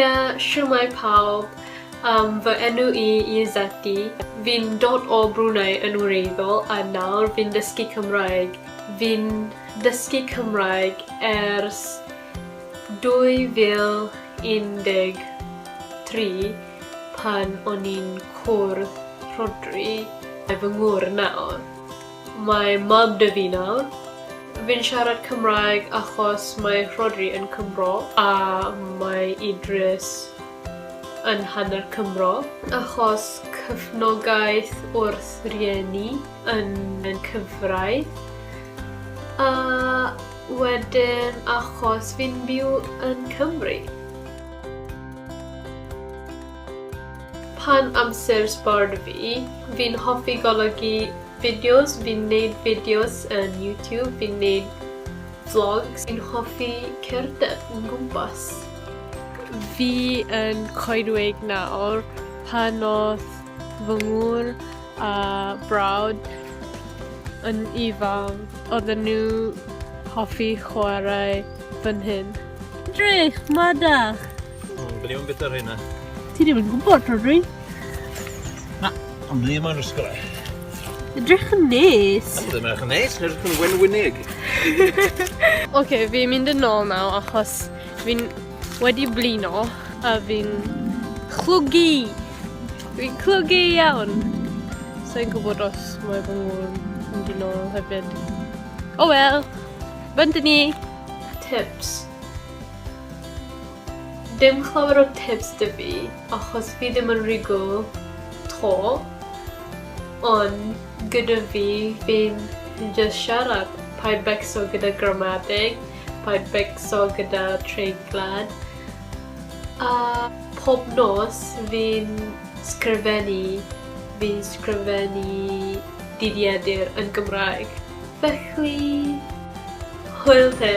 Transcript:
Haia, shwmae pawb, fy enw i Izzati. Fi'n dod o Brunei yn wreiddiol a nawr fi'n dysgu Cymraeg. Fi'n dysgu Cymraeg ers 2013 pan o'n i'n cwrdd Rhodri, fy ngŵr nawr. Mae mab 'da fi nawr. Fi'n siarad Cymraeg achos mae Rhodri yn Cymro a mae Idris yn hanner Cymro. Achos cefnogaeth wrth rieni yn y cyfraith a wedyn achos fi'n byw yn Cymru. Pan amser sbard fi, fi'n hoffi golygu fideos, fi'n neud fideos yn YouTube, fi'n neud vlogs, fi'n hoffi cerdded yn gwmpas. Fi yn coedwig nawr, pan o'dd fy ngŵr a brawd yn ifanc, oedden nhw hoffi chwarae fan hyn. Edrych, madarch! Ond dwi ddim yn bita rheina. Ti ddim yn gwybod, Rhodri. Na, ond dwi ddim yn ysgol e. Edrych yn neis. Ddim edrych yn neis, edrych yn wenwynig. Oce, fi'n mynd yn ôl nawr achos fi'n wedi blino a fi'n clwgu. Fi'n clwgu iawn. Sa i'n gwybod os mae fy ngŵr yn mynd i nôl hefyd. Oh well, fynd ni. Tips. Dim llawer o tips 'da fi achos fi ddim yn rhugl 'to ond gyda fi fi'n jyst siarad. Paid becso gyda gramadeg, paid becso gyda treiglad a pob nos fi'n sgrifennu, fi'n sgrifennu dyddiadur yn Gymraeg. Felly hwyl te!